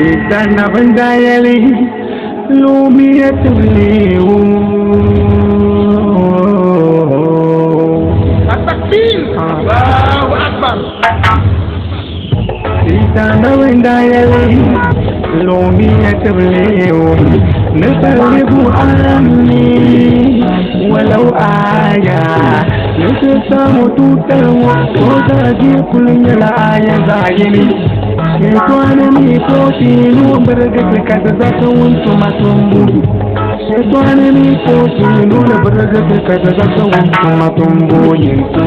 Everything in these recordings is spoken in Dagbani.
Shaytana bandayali lumiya tuliu. Takbir! Allahu Akbar! Shaytana bandayali lumiya tuliu. نبلغ عني ولو آية نتسام توتر وزاجي كل يلا زايني شيطان ميكوتي نوبرغت كذا وانتم تنبو شيطان ميكوتي نوبرغت كذا وانتم تنبو ينتو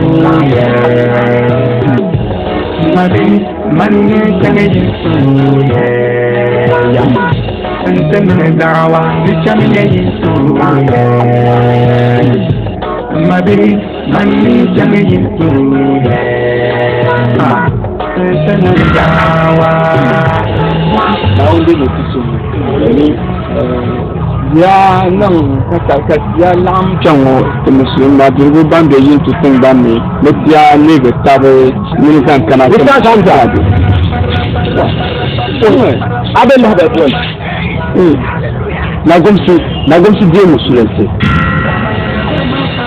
مبي من يتنجسو أنت من دعوة لشمل يسوع ما بي من شمل يسوع أنت من دعوة Naawuni ni ti sum ni ya niŋ ka ka ya laɣim kpɛŋɔ ti musulin nabirigu ban be yintu tiŋgbani ni ni ti ya neegi tabi mini zaŋ kana A bɛ lahabali puuni Nagomsi Nagomsi deei musulinsi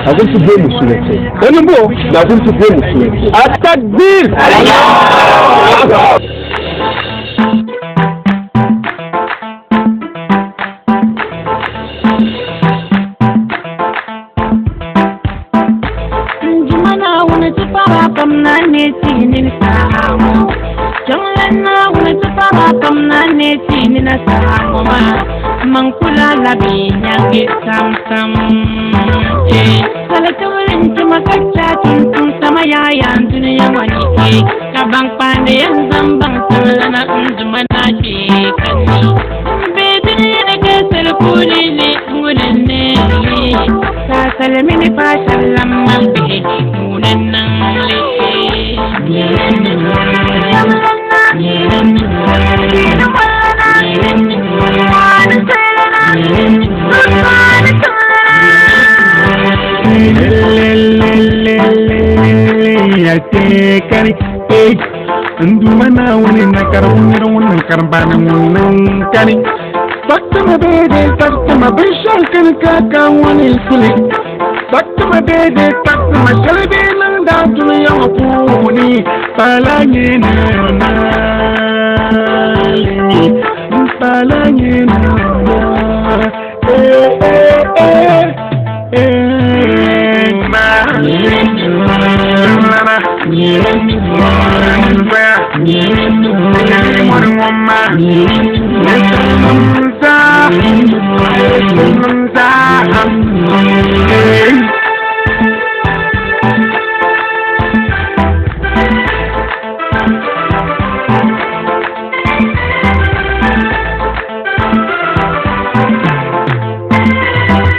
Nagomsi deei musulinsi o ni bo Nagomsi deei musulinsi Atakbir. Jumana wani ti fara kam na ne tini samu Janglan na wani ti fara kam na ne tini na samu ma Man kula labi nyange sam sam. Salata wurin ti makacca tun tun sama yayan duniya wani ke. Ka bang pande yan zambang sallana njumana ke kanni. Be duniya da ke salkuli ne ngunan ne. Ka salmini fa sallam man be munan nan le. Kani nduma wani na karin wannan karbani wannan kani taktama bede taktama bishan kan kaka wani sule taktama bede taktama shalbe nan da duniya puni palanye na na palanye na eh eh eh eh ma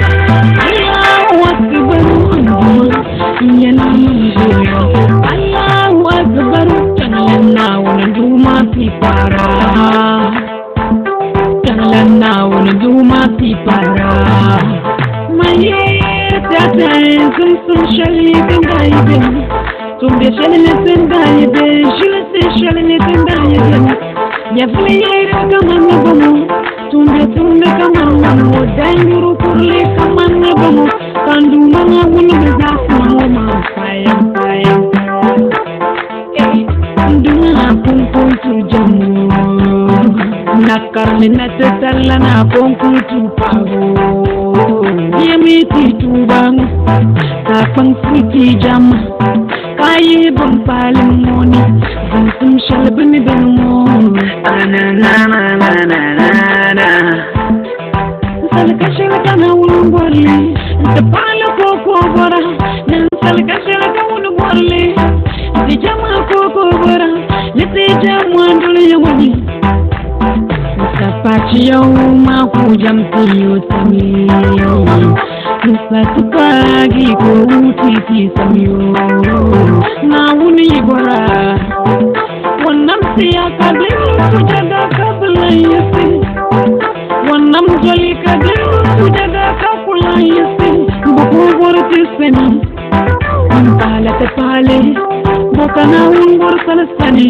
Allahu akbar yana manzo Allahu akbar tanlan wani duma fi fara tanlan wani duma fi fara maye ta ta sun sun shalli din dai bin tun be shalli sun dai bin shil sun shalli din dai bin ya fili kaman na bamu tumbe tumbe kaman na mo danguru kurle kaman na bamu kandu manga wunu be za mo ma faya faya ndunga pum pum tu jamu nakarni na talla na ponku tu pago yemi ti tubang ka pang ti jam kayi bam palim moni zantum shalbni ben mo na na na na na na Salka shalka na wulungorli Tapala koko bora Nan salka shalka wulungorli Ti jama koko bora Liti jama ndulu yawani Sapachi yau ma ku jamti yosami Satupagi ko wuti ti samiyo Na wuni bora Wannan siyaka din sujada kabla yasi wannan joli ka din sujada ka kula yasi buku gorti sani pala ta pale bokana wun gor salsani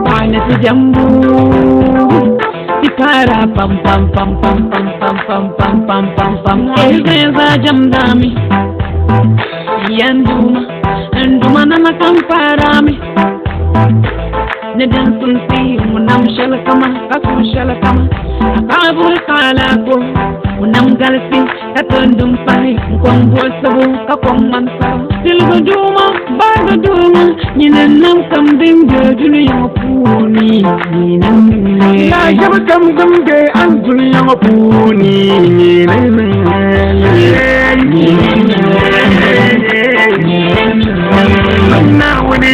pala ta jambu. Ti para pam pam pam pam pam pam pam pam pam pam pam. Eza jamdami yanduma nduma nana kamparami ni din simsi ŋunam shɛli kama ka su shɛli kama paɣaburi kaalako ŋunam galisi ka tindum pahi n kɔŋ buɣisibu ka kɔŋ ŋmani saba tiligi duuma baagi duuma nyini nam kam din be dunia ŋɔ puuni nyini La shɛba kam din be an dunia ŋɔ puuni nyini Naawuni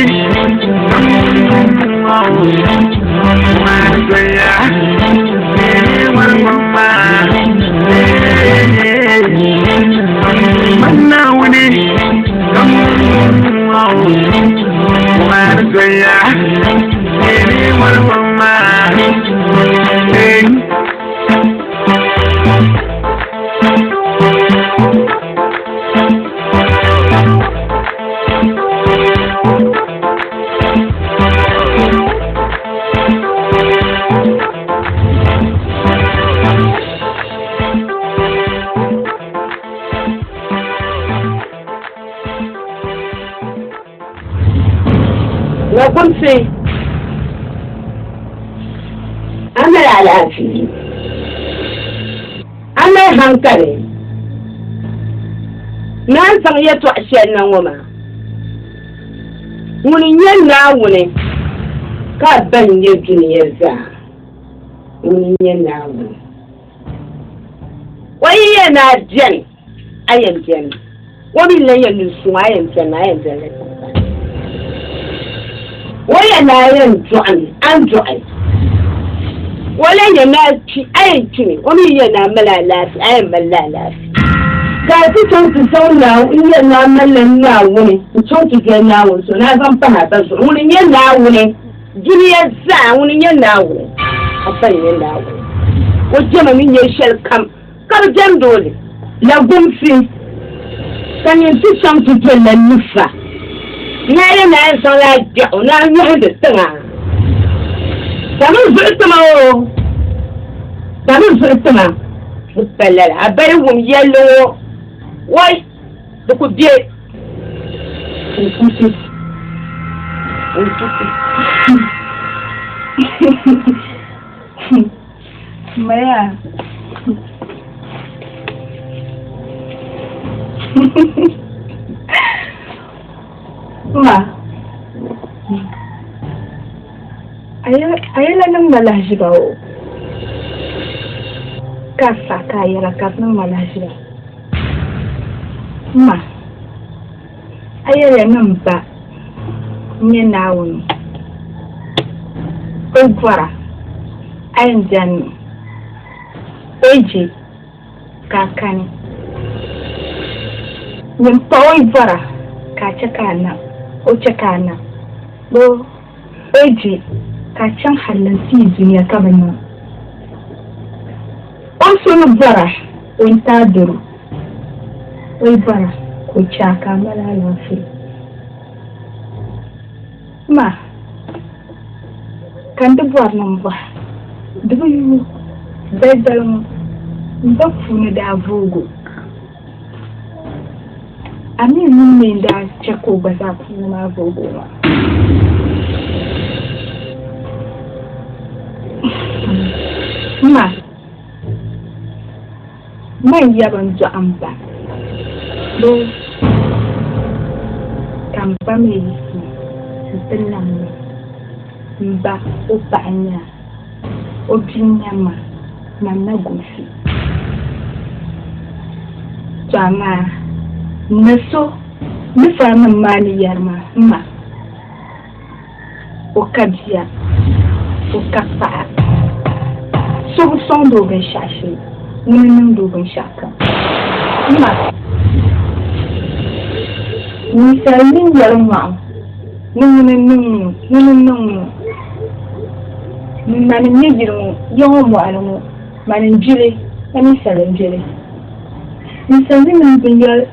Na gumsi a mali alaafee a mali hankali naan zaŋ yɛtɔɣ shɛli na ŋɔ maa ŋuni n-nyɛ Naawuni ka ba n-nyɛ dunia zaa ŋuni n-nyɛ Naawuni o yi yɛn ni a beni a yɛn beni o mi lan yɛn ni suŋ a yɛn beni a yɛn beni o yɛn ni a yɛn dɔɣimi a ni dɔɣi o lan yɛn ni a kpi a yɛn kpimi o mi yɛn ni a mali alaafee a yɛn mali alaafee ka a ti chaŋ ti zaŋ Naawuni n yɛn ni a malila Naawuni n chaŋ ti doli Naawuni so ni a zaŋ pahi a ba zuɣu ŋuni n-nyɛ Naawuni dunia zaa ŋuni n-nyɛ Naawuni a ba n-nyɛ Naawuni o jɛma ni nyɛ shɛli kam ka bi jɛmdi o li la gumsi ka nyin ti chaŋ ti dolila nufa ni a yɛn ni a yɛn zaŋla a gbɛɣu ni a nyɔhindi tiŋa ka mi zuɣu tima o ka mi zuɣu tima di pa lala a ba yi wum yɛlli ŋɔ wai di ku be n-kuti n-kuti Maya. Ma. A yɛla niŋ ma lahiʒiba o. Ka sa ka a yɛla ka di niŋ ma lahiʒiba. Ma. A yɛliya ni m ba n-nyɛ Naawuni. O yi bɔra, a yɛn benimi. O yi je, ka a kani. Nyin pa o yi bɔra, ka a chɛ ka a nam, o chɛ ka a nam. Boo, o yi je, ka a chaŋ hal nti yi dunia ka bi nam. O ni so ni bɔra, o ni ti a doro. O yi bɔra, ka o chɛ a ka a mali alaafee. Ma, ka n di bɔri ni m bɔhi, di bi yuui dalidali ŋɔ m ba puuni daa voog o. A mi ŋun mi n-daa chɛ ka o gba zaa puuni maa voog o maa? Ma, man yaba n-dɔɣi m ba, doo ka m ba mi yiɣisi nti nam ma. M ba o paɣa n-nyɛ a, o bia n-nyɛ ma, man na gumsi. To amaa na so ni faranim maa ni yɛri maa, m ma, o ka bia, o ka paɣa, so bi sɔŋdi o binshɛɣu shee, ŋuni n-niŋdi o binshɛɣukam. M ma, ninsal ni yɛli mɔɣu ni ŋuni n-niŋ ŋɔ, ŋuni n-niŋ ŋɔ. Mani n-nyɛ yili ŋɔ, ya ŋɔ mɔɣili ŋɔ, mani n-gbi li, ka ninsal n-gbi li. Ninsal ni niŋ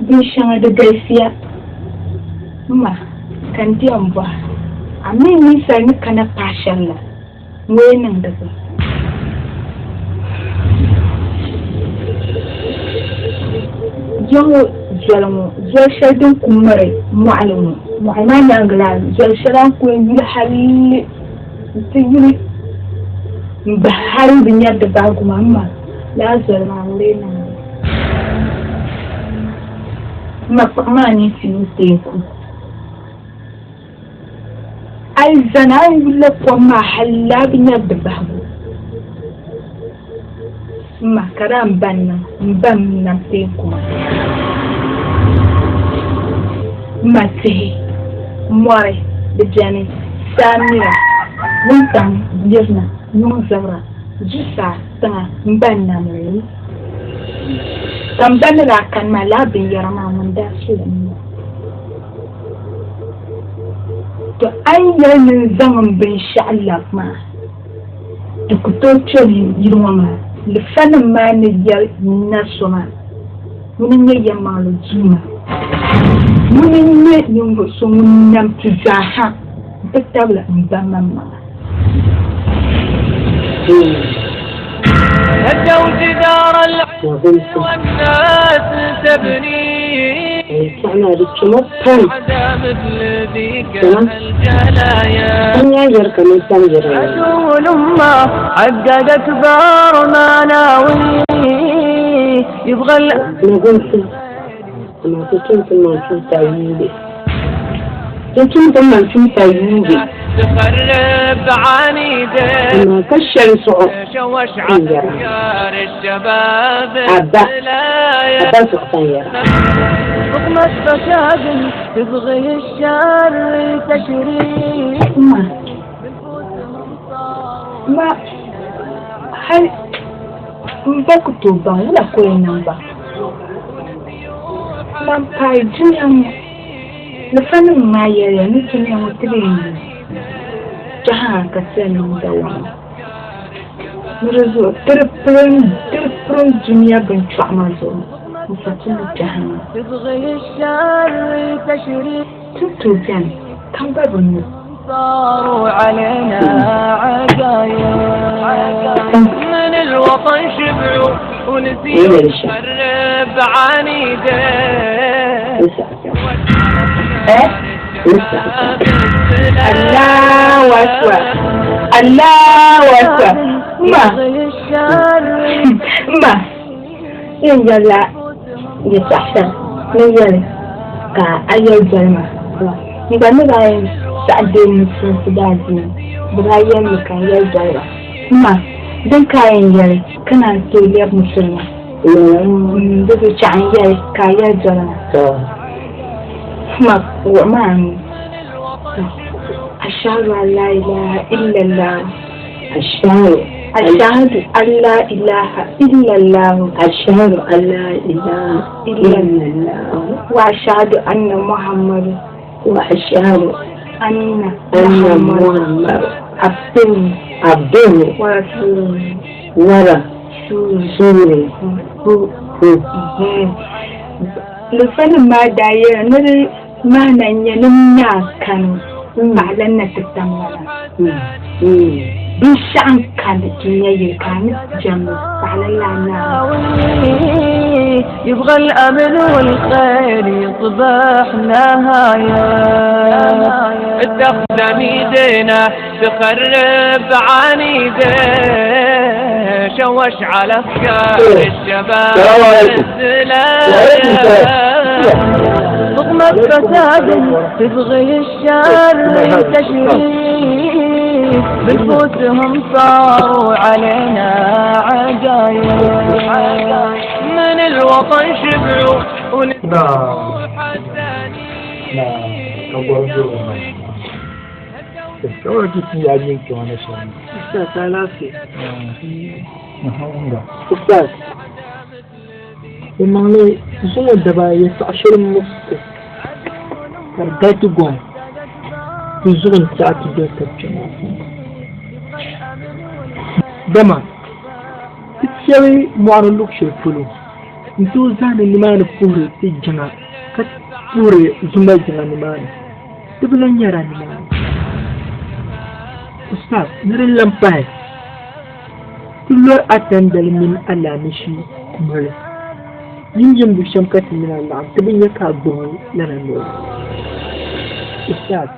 binshɛŋa di galisiya. M ma, ka n di a m-bɔhi, a mi ninsal ni kana paai shɛm la, ŋɔ yi niŋ di zuɣu? Ya ŋɔ zoli ŋɔ, zoli shɛli din ku miri mɔɣili ŋɔ, mɔɣili maa nyaaŋa la zoli shɛli a ni ku yɛn yuli halli nti yuli m-bahi hal bi nyari di bahigu maa, m ma, lala zoli maa n-lee niŋ li. M ma, kpuɣim a ni ti yi teeku. A yi zani a ni yulila kom maa halli a bi nyari di bahigu. M ma, ka daa m ba n-niŋ m ba m-nam teeku maa. M ma, tihi, mɔri di beni, saa mira, wuntaŋ yirina, yuŋ zabira, zuɣusaa, tiŋa, m ba n-nam li. Ka m ba ni daa kani maa, lala binyɛra maa ŋun daa su li m-bɔŋɔ. To a yi yɛli ni n zaŋ m binshɛɣu labi maa, di ku tooi kpe yili ŋɔ maa. Lifanim maa ni yɛli na so maa, ŋuni n-nyɛ yɛlimaŋli Duuma. Ŋuni n-nyɛ ninvuɣ so ŋun nam ti zaa ha nti tabili m ba maŋmaŋa. Ka shɛli zuɣu n yɛra a ba a ba zuɣu ka n yɛra. Ma, ma hali m ba ku tooi baŋ wula ka o yɛn niŋ baŋ. Man paai dunia ŋɔ, lifanim maa yɛliya ni dunia ŋɔ ti bee n-yi jahan ka ti yɛn niŋ dawama. Ni di zuɣu ti di pirim dunia binchɔɣu maa zuɣu n-fa ti lu jahannam. Ti tooi beni ka m ba bi mi. Allahu akbar Allahu akbar ma ma yɛn yɛlila yɛltɔɣa shɛli ni yɛli ka a yɛli doli ma n gba ni daa yɛn saɣi deei musulinsi daadiini bɛ daa yɛlimi ka n yɛli doli ba ma din ka a yɛn yɛli ka naan tooi lɛbi musulima di bi chaɣ n yɛli ka a yɛli doli ma ma wuɣi ma a nuu ashhadu an la ilaha illallah ashhadu ashhadu an la ilaha illallah ashhadu an la ilaha illallah wa ashhadu anna muhammadu wa ashhadu anna anna muhammadu abduhu abduhu wa rasuluhu wa rasuluhu Lifanim maa daa yɛla ni di maana n-nyɛ ni naa kani paɣila na ti tam lala. Binshɛɣu n-kani dunia yili ka a ni jɛmdi paɣila laa naa maa. السلام عليكم. Na na ka gɔri doro maa. Shawara ki ti ya nyin kpɛma na shɛm. Ustaz alaafee. Nga. Ustaz. Bɛ maŋli zuŋɔ daba yɛltɔɣa shɛli muɣisi ka di gari ti gɔŋ ti zuɣu n-taɣi ti doli tab kpɛŋ ŋɔ puuni. Dama ti piɛli mɔɣu ni luɣ shɛli polo n-tooi zahindi nimaani puhiri ti jiŋa ka puhiri zumba jiŋa nimaani. Ti bi lan nyara nimaani. Ustaz, ni din lan pahi, ti lɔri Atandali mini Alamishi noli. Yi ni yɛn bo shɛm ka ti mini a laɣim, ti bi nya ka a gbibi lala noli. Ustaz,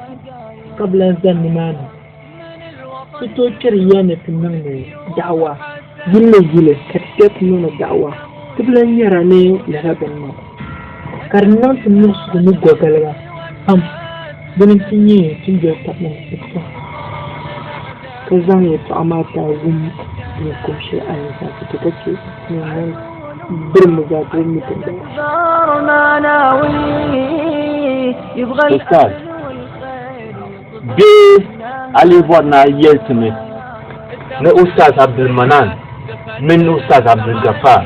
ka bɛ lan zani nimaani. Ti tooi kpɛri yiya ni ti niŋdi da'awa yili ni yili ka ti kpɛri ti niŋdi da'awa. Ti bi lan nyara ni lala bini maa ka di niŋ ti muɣisigu ni gɔgaliga pam. Dini n-ti nyɛ ti ni doli tab maa Ustaz, ka zaŋ yɛtɔɣa maa ti a wum din kum shɛli a ni zaŋ ti ti ka chɛ ni niŋ birim zaa ka o mi tiŋgbani. Ustaz, Bee a lee bɔri ni a yɛli ti mi ni Ustaz Abdulmanan mini Ustaz Abdulgafar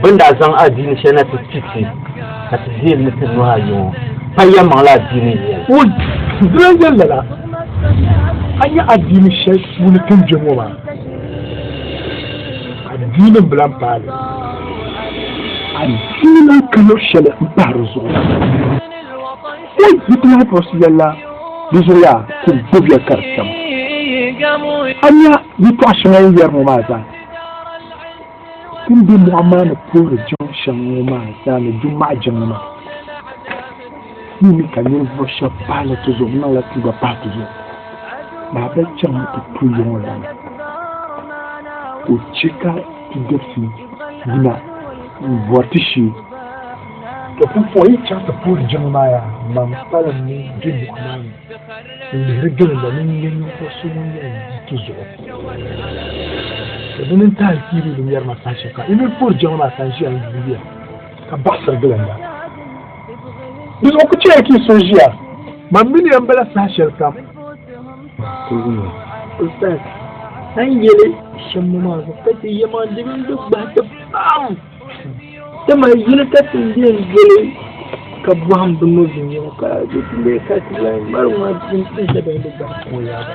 bɛ ni daa zaŋ adiini shɛli na ti ti ti ka ti deei li ni ti nuhi ayi ŋɔ pa yɛlimaŋli adiini n-nyɛ li? Wuhi, di lan yɛli lala, A nya adiini shɛli puuni ti ni be ŋɔ maa, adiini m-bi lan paai li. Adiini lan ka luɣ shɛli m-pahi di zuɣu. O yi ti lahi buɣisi yɛlila di zuɣu yaa ka o gbubi ya ka di kpɛm. A nya yɛtɔɣ shɛŋa yi yɛri ŋɔ maa zaa? Ti ni be mɔɣu maa ni puhiri jiŋ shɛŋa ŋɔ maa zaa ni Jumaɣu jiŋli maa, ti mi ka ninvuɣ shɛb pahila ti zuɣu n-niŋla ti gba pahi ti zuɣu. Baaba chaŋmi ti tuhi ya ŋɔ lana ka o chɛ ka ti dabisi yina m-bɔri ti shee. To pumpɔŋɔ yi chaŋ ti puhiri jiŋli maa yaa, man kpalim ni be mɔɣu maa ni n-lihiri gilinda ni n nya ninvuɣ so ŋun yɛn di ti zuɣu. To dini n-tahi alikauli din yɛri ma saha shɛli kam, yi mini puhiri jiŋli maa ka n ʒiya n-yuuni ya ka baɣisiri gilinda. Di zuɣu ku chɛya ka yi so ʒiya, man mi ni ya m-bala saha shɛli kam. Ustaz, a ni yɛli shɛm ŋɔ maa zuɣu ka ti yɛma di mini di gbahi ti pam. Ti mali yili ka ti yɛn doli ka bɔhim bini ŋɔ viɛnyɛla ka di ti lee ka ti lahi ŋmari ŋɔ din shɛli bɛ ni gbahi o yaaba.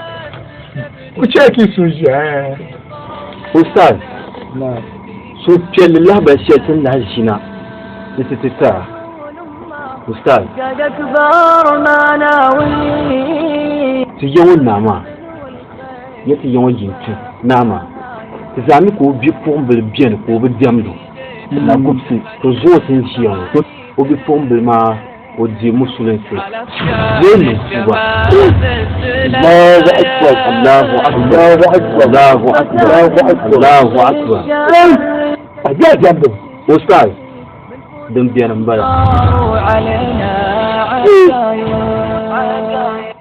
O chɛ ka yi so ʒiya ɛɛ. Ustaz, suhupiɛlli lahibali shɛli ti ni lahi ʒina ni ti ti ti a. Ustaz, ti ya ŋɔ naa maa nyɛ ti ya ŋɔ yintu naa maa. Ti zaa mi ka o bipuɣimbila beni ka o bi diɛmd o. Na gubisi to zuŋɔ ti ni ʒiya ŋɔ, o bipuɣimbila maa o deei musulinsi bee niŋ tuuba. Allahu akbar, Allahu akbar, Allahu akbar, Allahu akbar. A je a diɛmdi o. Ustaz, din beni m-bala.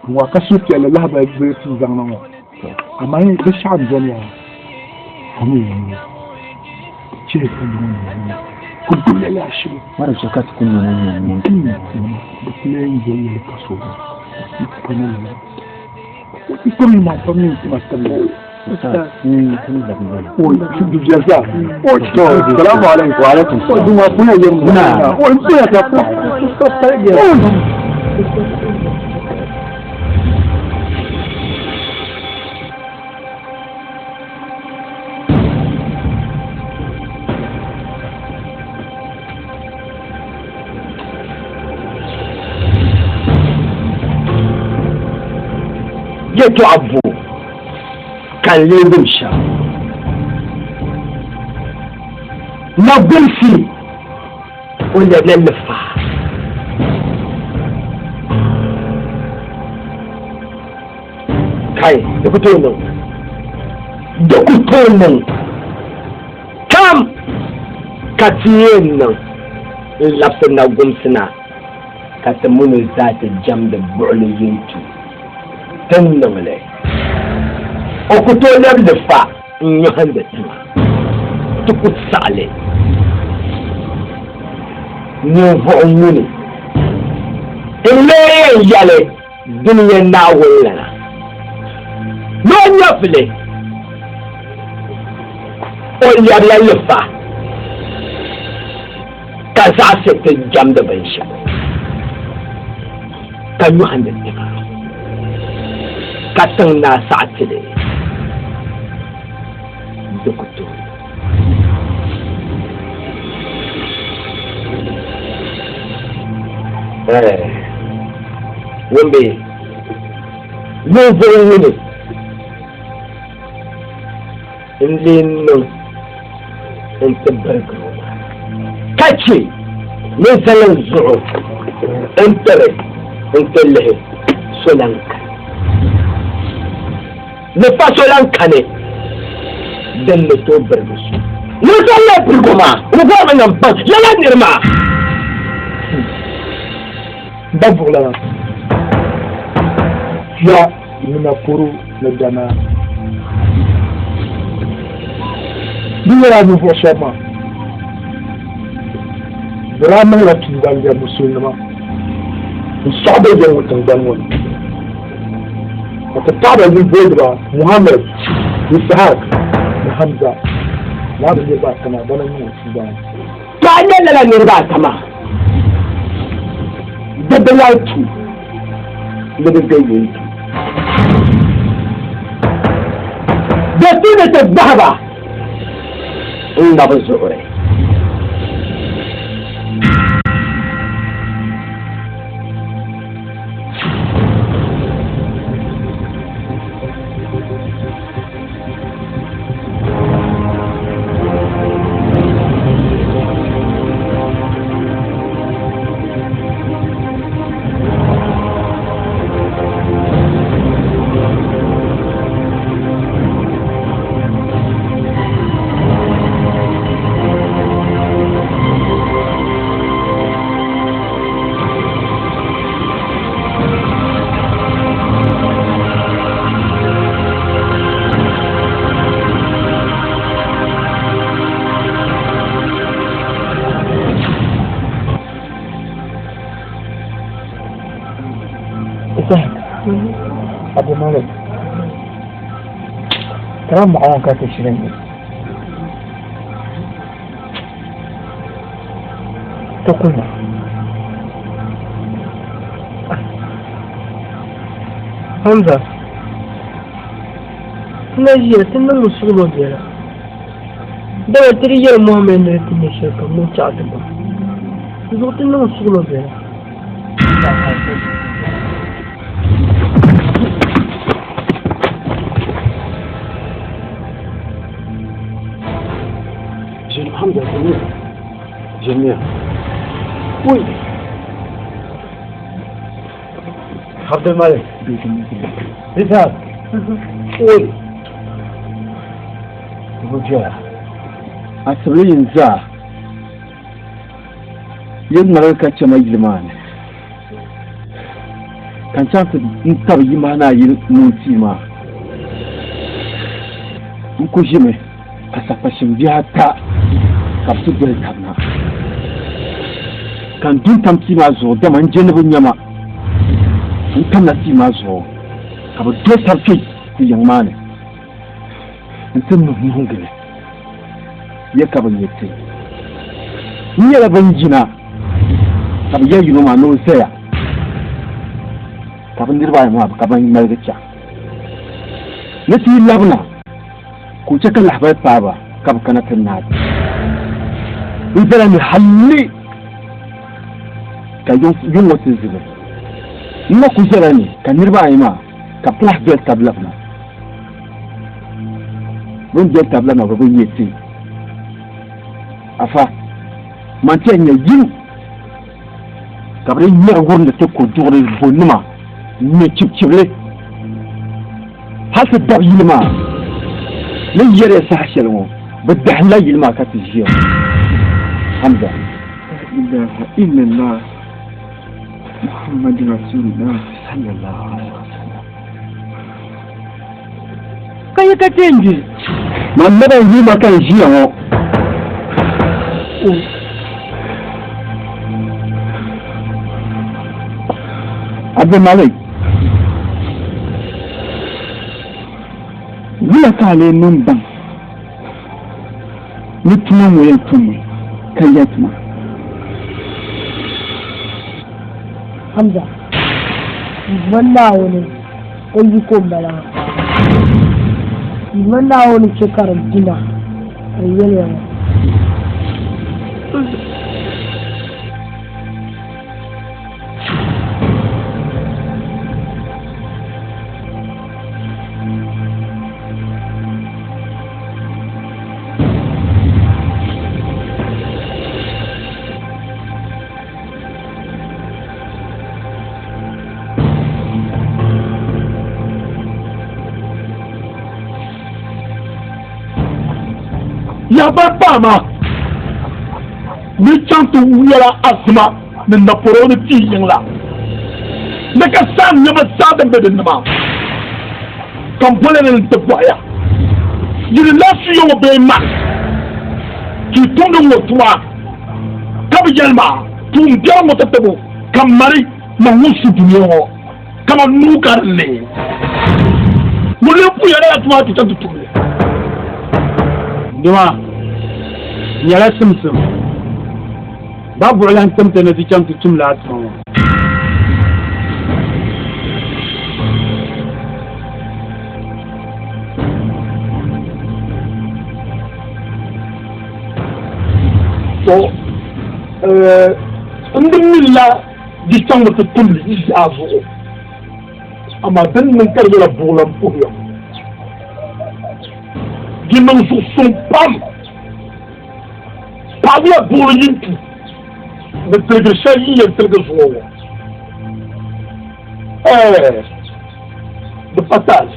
Ŋɔ ka suhupiɛlli lahibali bee ti zaŋ na ŋɔ. Amaa binshɛɣu m-beni yaa ka mi yɛn nyɛ chɛ ka yi ŋɔ nyɛ ŋun ku gbubi la ashili. Mara chɛ ka ti ku nyɛ ŋun yɛn niŋ. Di ku lee yɛli yɛli ka so yi pa ni lala. O ti kpam yi maŋ pam ni n-tima tabili. Salamu alaikum. Wa alaikum salam. O duma kuna yɛn Na. O n-toya ka kpaɣi. Yɛtɔɣa bo ka n lee gbubi shɛm? Nagulisi o lɛbila lifa. Kai, di ku tooi niŋ. Di ku tooi niŋ. Kam ka ti yɛn niŋ n-labisi nagumsi na ka ti mini o zaa ti jɛmdi buɣili yintu. Ti ni niŋ li. O ku tooi lɛbi lifa n-nyɔhindi tiŋa. Ti ku saɣi li. Ninvuɣ ŋuni n-lee yɛn yɛli dunia Naawuni lana ni o nyɛvili, o lɛbila lifa ka zaɣisi ti jɛmdi binshɛli ka nyɔhindi tiŋa ka tiŋ naa saɣi ti li di ku tooi. Ŋun be ninvuɣ ŋuni n-lee niŋ nti birigir o maa? Ka chɛ ninsalinima zuɣu n-tiri nti lihi so lan kani. Ni fa so lan kani din ni tooi birigi so. Ninsal lee birigu maa, o bi bɔrimi ni m baŋ lala nir maa. M ba buɣilana, ya ni Nakoro ni Danaa. Di nyɛla ninvuɣ shɛba maa bɛ daa niŋla tuuba n-lɛbi musulinima n-sɔɣi bɛ ya ŋɔ tiŋgbani ŋɔ ni, ka ti paɣiba yuli booni ba Muhammad, Isahak ni Hamza. Lala bɛ niriba ata maa bana n-niŋ o tuuba ŋɔ. Ka a nya lala niriba ata maa, bɛ bi lahi tu ni bɛ be yintu. Bɛ tu ni ti gbahi ba n-ŋma bɛ zuɣuri. Isahak, Abdulmalik, tara mɔɣu ŋɔ ka ti shiri ni. Ti kulima. Hamza, ti na ʒiya ti niŋmi suɣulo biɛla. Dama ti di yɛli Muhammad ni di ti nyɛ shɛli kam ni o chaɣ ti ba. Di zuɣu ti niŋ suɣulo biɛla. Hamza, Jamiya. Ui. Abdulmalik. Ishaq. Ui. Buja. Asibili yin zaa. Yi ŋmaligi ka chɛ ma yili maa ni, ka n chaŋ ti n-tabi yi maha ni a yili moon tia maa. N ku ʒimi ka sapashin bihi ata ka bɛ ti doli tab na, ka n du n-tam tia maa zuɣu, dama n je ni bɛ nya ma. N tamla tia maa zuɣu ka bɛ doli tab kpe ti yiŋ maa ni nti nuhi nuhi gili. Ya ka bɛ nyɛ ti? N nyɛla bɛn yina ka bɛ yɛli yino maa ni o zaya, ka bɛ niriba ayi maa ka bɛn ŋmaligi chaŋ. Ni ti yi labina, ka o chɛ ka lahibali paai ba ka bɛ kana ti naai ti. N zala ni halli ka yuŋ ŋɔ ti zibi. N na kul zala ni ka niriba ayi maa ka bɛ ti lahi doli tab labina. Bɛ ni doli tab labina bɛ bi nya ti. Afa, man ti yɛn nya yim ka bɛ di ŋmɛri wurindi ti ko duɣuri bonima ŋ-ŋme chibchibili hal ti dabi yili maa. Ni yɛliya saha shɛli ŋɔ, bɛ dahimla yili maa ka ti ʒiya ŋɔ. Hamza. La ilaha illallah Muhammadu Rasulullah sallallahu alaihi wasallam. Ka yi ka tendi. Man naba n yuma ka n ʒiya ŋɔ. Abdulmalik, wula ka a lee niŋ baŋ ni tuma ŋɔ yɛn tummi ka yɛli ti ma? Hamza, N Duuma Naawuni o yiko m-bala. N Duuma Naawuni chɛ ka di dina ka n yɛli ya ŋɔ. Lahabali paai maa ni chaŋ ti yɛla Azima ni napɔro ni ti yiŋ la ni ka saɣim nɛma zaa din be din ni maa, ka m boli ni n ti bɔhi ya, Yi di lahi su ya ŋɔ bee man ka yi tumdi ŋ-ŋɔ tuma? Ka bɛ yɛli ma, Tuumbiɛri ŋɔ tatabo ka mali man ŋun su dunia ŋɔ kaman nuu ka di ni. Ŋun lee puya lala tuma ti chaŋ ti tum li. Dima nyɛla simsim. Ba buɣi lan tim ti ni ti chaŋ ti tum lala tuma ŋɔ. To, n di milla di chaŋmi ti tum li yi zaa zuɣu, amaa din niŋ ka di nyɛla buɣilan puhiya ŋɔ, di niŋ zuɣusuŋ pam. Paɣibiya buɣili yintu ni tiligiri shɛli yi yɛn tiligi zuŋɔ ŋɔ. Ɛɛ, di pa taali.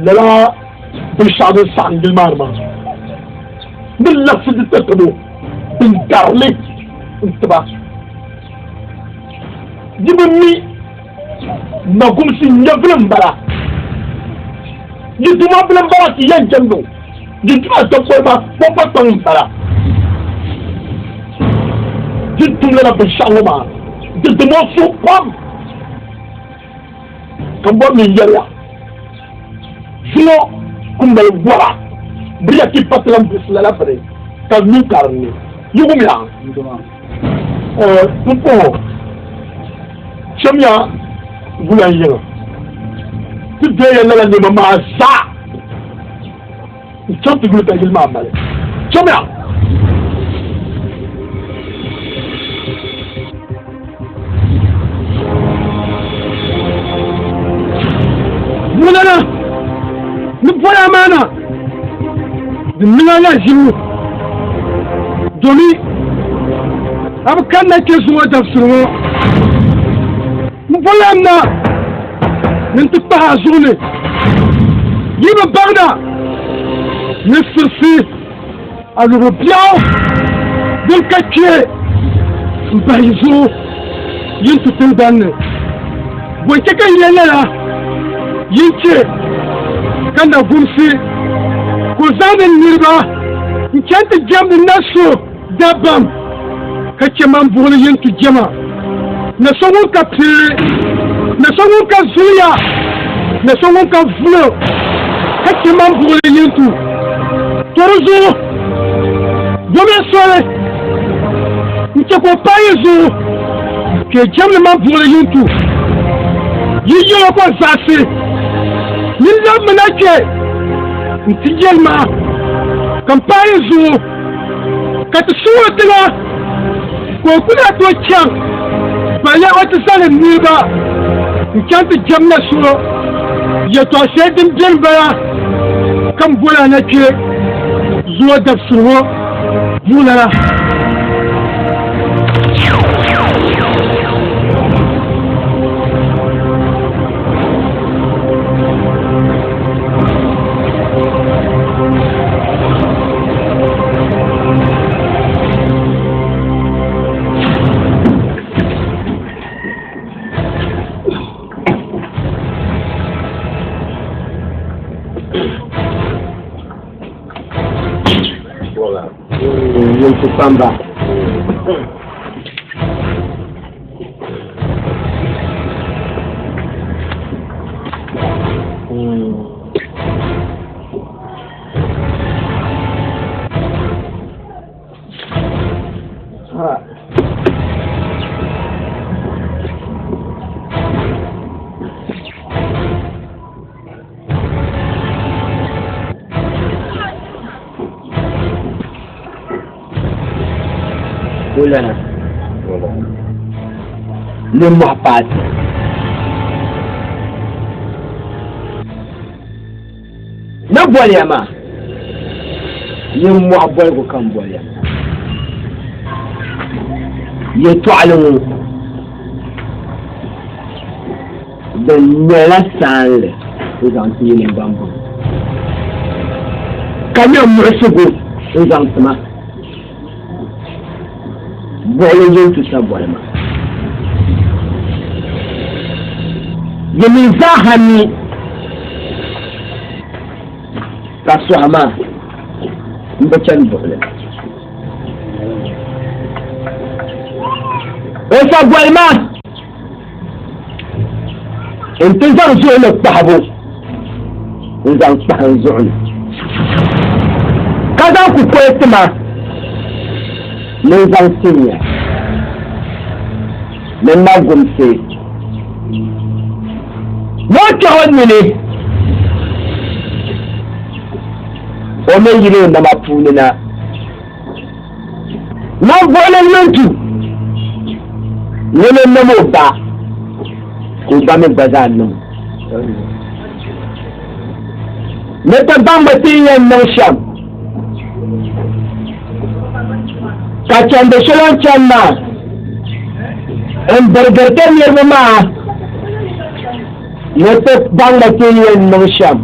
Lala binshɛɣu din saɣim yili maa ni maa ni labisi di tatabo din gari li n-ti ba. Yi bi mi Nagumsi nyɛvili m-bala. Yi duma bili m-bala ti yɛn jɛmdi o. Yi duma takoliba kpakpa kpaŋ m-bala. Yi tum lala binshɛɣu ŋɔ maa, di dim o suhu pam. Ka m bɔri ni n yɛli ya, zuŋɔ ku mali wɔra, biriya ti pa ti lan buɣisi lala bini ka nuu ka di ni. Yi wumya? Pumpɔŋɔ chamiya wulan yiŋa ti deeya lala nɛma maa zaa n-chaŋ ti yuli ka yili maa mali. Chamiya! Wulana ni boli amaana di niŋ a lahizibu domin a bi kanna kpe zuŋɔ dabisili ŋɔ. M boli a na ni n ti kpahi a zuɣu ni yi bi baŋda ni sirisi alɔbo biɛɣu din ka kpee m-pahi yi zuɣu yi ni ti tiŋgbani ni. Bɔ n-chɛ ka yi yɛli lala? Yi ni chɛ ka nagumsi ka o zaŋdi n niriba n-chani ti jɛmdi na so dabam, ka chɛ man buɣili yi ni ti jɛma na so ŋun ka pili, na so ŋun ka zuliya, na so ŋun ka vulo, ka chɛ man buɣili yi ni ti to di zuɣu. Domiya soli n-chɛ ka o paai yi zuɣu, ka yi jɛmdi man buɣili yi ni tu. Yi yɛla ka o zaɣisi, Nyin labimina kpe nti yɛli ma ka m paai yi zuɣu. Ka ti suŋ o tiŋa ka o ku lahi tooi chaŋ balle o ti zali niriba n-chaŋ ti jɛm na so yɛtɔɣ shɛli din beni bala ka m boli a na kpe zuŋɔ dabisili ŋɔ buɣilana. Yintu kpamba. Wulana nimmohi paati. Ni boliya maa, nimmohi boligu ka n boliya maa. Yɛtɔɣili ŋɔ din nyɛla saanli n zaŋ ti yinim ban bɔŋɔ. Ka nyɛ muɣisigu n-zaŋ ti ma. Buɣili yin ti sa boli ma. Yi mi zaaha mi ka sɔha maa m-bi chani buɣili. O sa boli ma nti zaŋ zuɣu ni kpahibu n-zaŋ kpahi n zuɣu ni, ka zaŋ kukoli ti ma ni n zaŋ tin ya ni n na gumsi ni o kpɛh o nini o mi yili o nama puuni na. Ninvuɣili yintu ŋuni n-niŋ o ba ka o ba mi gba zaa niŋ o. Ni ti baŋ bi ti yɛn niŋ shɛm ka chandi shɛli o ni chani maa m-birigiri ti niriba maa ni ti baŋ bi ti yɛn niŋ shɛm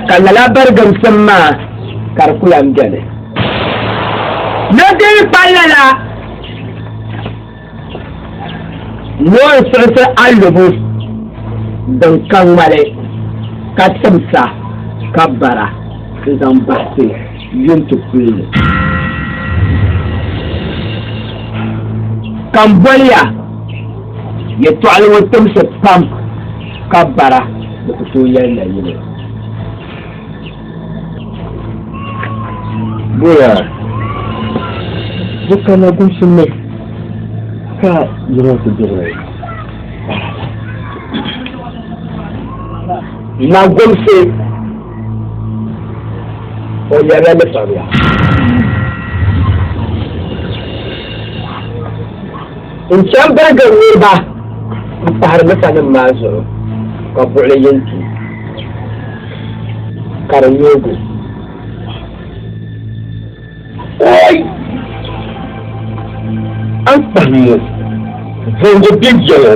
ka lala biriginsim maa ka di ku lan beni. Ni di yi pa lala, ni o ni siɣisi alɔbo din ka ŋmali ka timsa ka bara n-zaŋ bahi ti yuntipuli ni. Ka m boli ya yɛtɔɣili ŋɔ timsi pam ka bara di ku tooi yɛli nayili. Boya, di kana gumsi mi ka yino ti dibiri baraba. Na gumsi o yɛrila ni fabila. N chaŋ birigiri niriba m-pahiri lifanim maa zuɣu ka buɣili yɛn ti. Ka di yoogi. Oi! A ni kpahim ŋɔ voŋgo be ya ŋɔ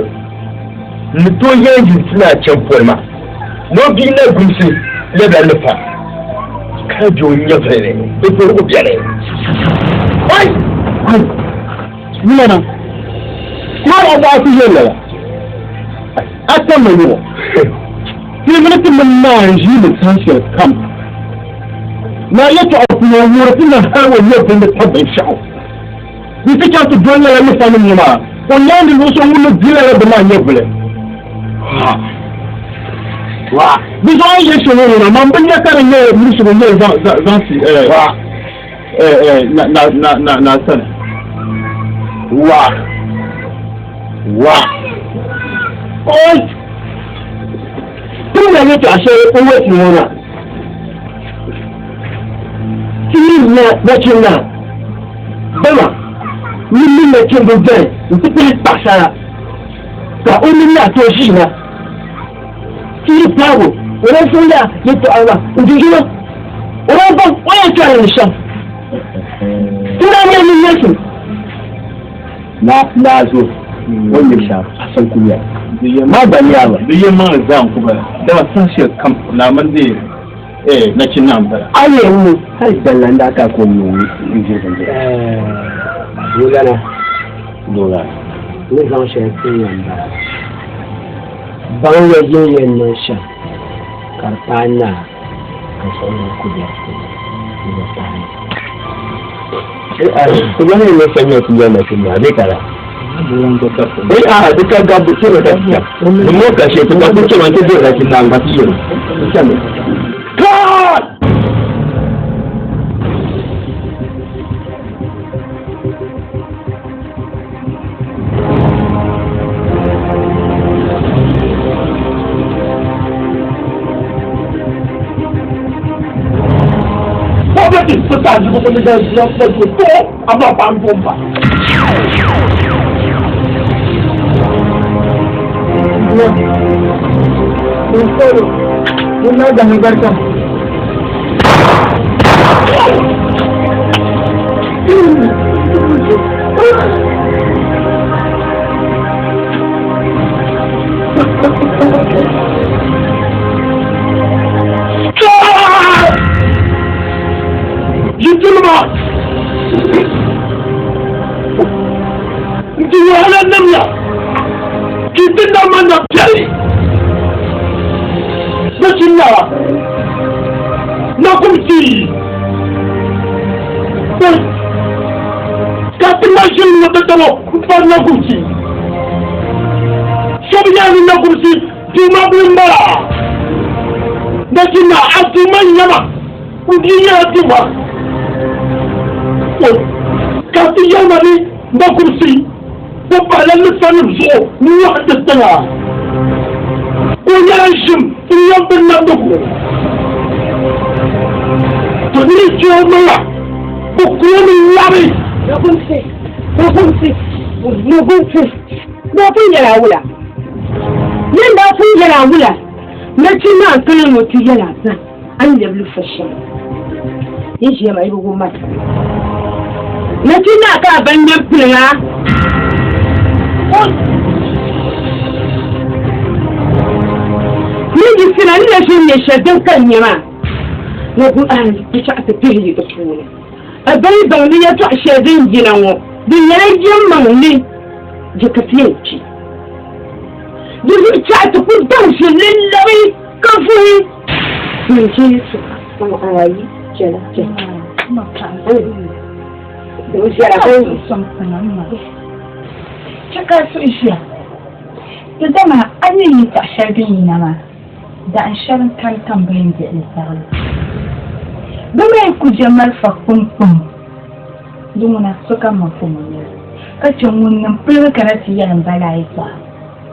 ni tooi yɛn yi ti na chani poli maa ni o bia na gumsi lɛbila ni pa ka be o nyɛvili ni di vorigu beni. Oi! Ai! Yulana, hal a daa ti yɛli lala, a tam ma yuŋɔ. Ti mini ti mini naa n-ʒi ni saha shɛli kam. Naa yɛtɔɣa puuni o wuhiri ti ni hal o nyɛvili ni pa binshɛɣu. Di ti chaŋ ti doli lala lifanim ŋɔ maa, o nyaandi luɣ so ŋun ni di lala bini maa nyɛvili. Di zuɣu a ni yɛli shɛli ŋɔ ŋuna, man bi nya ka di nyɛ muɣisigu n-nyɛ li zaŋ ti naa sani. Wa! Wa! Oi! Ti ni yɛtɔɣ shɛli n-wati ŋɔ maa, ti yi nya nachimba, dama ŋun mini nachimba beni nti pahi paɣisara, ka o nini maa tooi ʒiina. Ti yi paag o, o daa zaŋla yɛtɔɣa maa n-ti yino, o daa baŋ o yɛn tɔri li shɛm. Ti daa nyɛ ninneesim. Naa zo o ni nyɛ shɛm a sani ku nyɛli. Maa gba nyaŋ li. Di yɛlimaŋli zaa n-ku bala, dama saha shɛli kam naa mini bɛ nachin naa m-bala. A yɛn ni hal gbali la n-daa ka ka o mi n-diri bindira. Yulana. Yulana. Ni zaŋ shɛli tin ya m-bala. Baŋ ya yi ni yɛn niŋ shɛm ka di paai naa ka suɣili ku be di puuni ni bɛ paai. Ti gba ni niŋ shɛm nyɛ ti yɛli nachimba bee ka laa? Eh ah di ka gabbu ti ni ka ti cham. Di mo ka shee ti gba ku chama ti diri nachimba n gba ti yɛli ti chami. Kai! N-ti nam ma na piɛli. Nachin naa, nakumsi, oi, ka ti ma ʒili ŋɔ tatabo m-pari nakumsi. So bi yɛli ni nakumsi duuma bili m-bala. Nachin naa, a duuma n-nyɛ ma, m bia nyɛla duuma. Oi, ka ti yɛli ma ni nakumsi O pahila lifanim zuɣu n-nyɔhi ti tiŋa, ka o nyɛla ʒim n-nyɛ binnamdigu. To ni yi chɛ o maŋa, bɛ ku o mi labi. Nakumsi, Nakumsi, Nakumsi, daa pun yɛla wula? Nyin daa pun yɛla wula? Nachin maa n-kana ni o ti yɛla zan a ni lɛbi lufa shɛm. Yi ʒiya maa yi bi wum ma. Nachin naa ka a ba ŋmɛ piliŋa. Ni yiɣisina ni na ʒini nyɛ shɛli din ka n-nyɛ maa, ni gu a di chaɣ ti pihi yi di puuni. A ba yi baŋ ni yɛtɔɣ shɛli din yina ŋɔ, di nyɛla yɛlimaŋli je ka ti yɛn kpi. Di zuɣu chaɣ ti ku daŋ ʒili labi ka vuhi. Chɛ ka a suhu ʒiya, di dama a ni yɛn yɛtɔɣ shɛli din yina maa, dahin shɛli n-kani ka m ba yɛn dihi li tarili. Bɛ mi yi ku je malifa kpuŋkpuŋ, di ŋuna sokam mafo ŋɔ nyɛla, ka chɛ ŋun niŋ piligi kana ti yɛli m ba la yɛtɔɣa.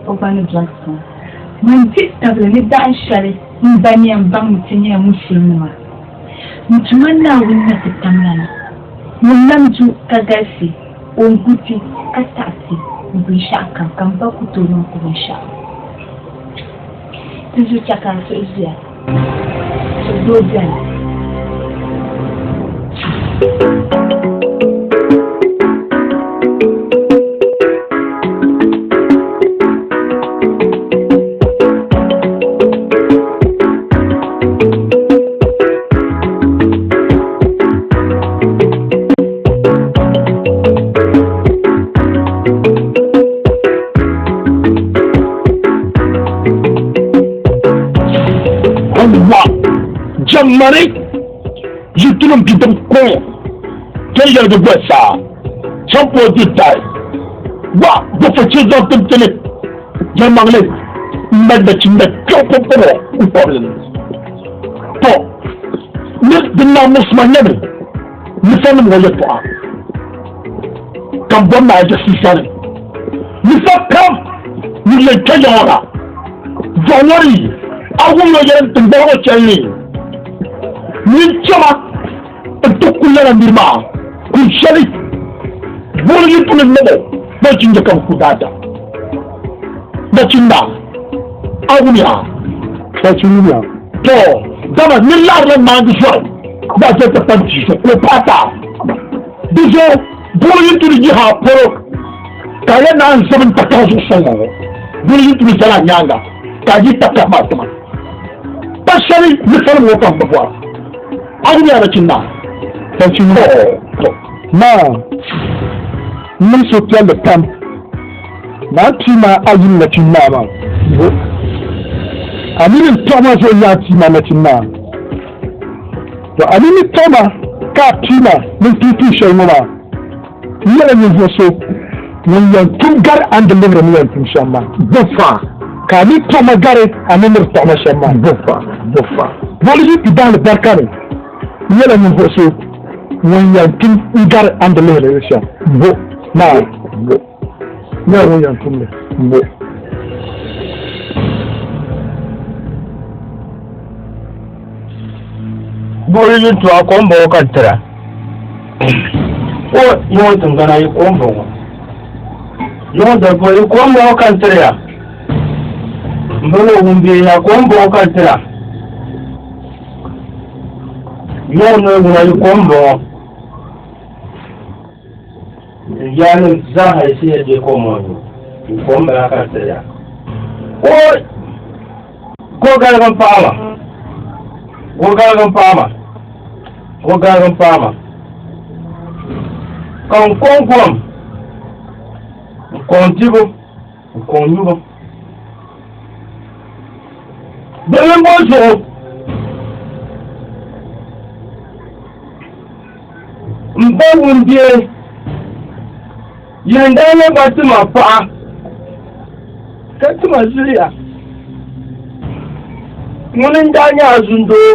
O gba ni doli tiŋa. Man dihi tabili ni dahin shɛli m ba ni yɛn baŋ ni ti nyɛla Musulinima. N Duuma Naawuni na ti tamlana, ŋun nam du ka galisi, o ni gu ti ka taɣi ti ni binshɛɣukam ka m ba ku tooi niŋ ti binshɛɣu. Di zuɣu chɛ ka a suhu ʒiya, suhudoo beni. Yawwa jɛmmani yi tulim bidib kuŋ ti yɛligi gba saa chaŋ o ti taai wa bɔfo che zaŋ tim ti ni yɛlimaŋli m mali nachinda kpiɔŋ pumpɔŋɔ n kɔbili ni. Tɔ! Ni din naai muɣisima nyɛmi ninsalinim ŋɔ yɛtɔɣa ka m bɔri ni a je sani. Nisa kam ŋun yɛn kpe ya ŋɔ na, zuɣu ŋɔ ni a wum o yɛli n tiŋgbani ŋɔ chani ni nyin chama n-ti ku lala nir maa kum shɛli buɣili yi tuli niŋ o bee chinja ka bɛ ku daadam. Nachinda, a wumya? Nachinda, Tɔ, dama nir laɣirila naangi zɔri gba je ti kpa bia zuɣu ka o paai taa. Di zuɣu buɣili yi tuli yihi a polo ka a yɛn naan zibi n-takahi zuɣu sɔŋ ŋɔ, buɣili yi tuli zali a nyaaŋa ka a yi takahi maa tima. Pa shɛli ni salim ŋɔ ka m bi bɔra. A wumya nachinda? Nachinda, Tɔ, Naa, n niŋ suhupiɛlli pam ni a ni pii ma a yim nachin naa maa. A mi ni n tɔɣi ma zuɣu n-nyɛ a pii ma nachin naa. To a mi ni tɔɣi ma ka a pii ma ni n tum tuun shɛli ŋɔ maa, n nyɛla ninvuɣ so ŋun yɛn tum gari a ni di lihiri ni yɛn tum shɛm maa. Bufa, ka a mi tɔɣi ma gari a ni ni di tɔɣi ma shɛm maa. Bufa, bufa. Buɣili yi ti bahili barika ni, n nyɛla ninvuɣ so ŋun yɛn tum n-gari a ni di lihiri li shɛm. Bu, naa, bu. Nyɛla ŋun yɛn tum li. Bu. Buɣili yi tuɣa kom bɔŋɔ ka tira. O yiŋɔ tiŋgbana yi kom bɔŋɔ. Yiŋɔ dabba yi kom bɔŋɔ ka tiri ya. M ba ŋɔ wumbihi ya kom bɔŋɔ ka tira. Yiŋɔ noli ŋuna yi kom bɔŋɔ. Yanim zaa ha yi siya je kom ŋɔ nyu. Yi kom bala ka tiri ya. O Gɔgaligi m-paɣi ma. Gɔgaligi m-paɣi ma. Gɔgaligi m-paɣi ma. Ka n kɔŋ kom, n kɔŋ dibu, n kɔŋ nyubu. Bɛ mini o zuɣu. M ba Wumbie, yin daa nyɛ ba tima paɣa ka tima zuliya. Ŋuni n-daa nyɛ a zundoo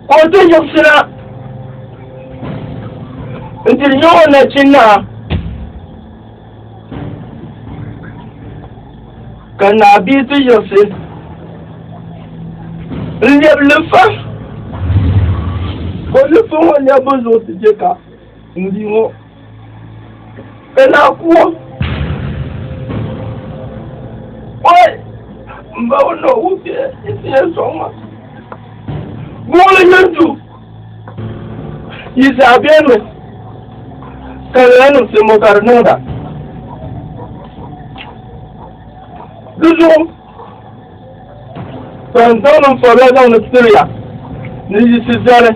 ka o ti yiɣisina nti nyɛ o nachin naa ka naa bia ti yiɣisi n-lɛbi lifa ka o lifa ŋɔ lɛbibu zuɣu ti je ka m bia ŋɔ ka naa ku o. Oi! M ba ŋɔ ni o wubiɛ yi ti yɛn sɔŋ ma. Buɣili yintu yi zaa benimi ka lala niŋsim ŋɔ ka di niŋda. Di zuɣu ka n zaŋdi n fabila zaŋdi tiri ya ni yiɣisi zali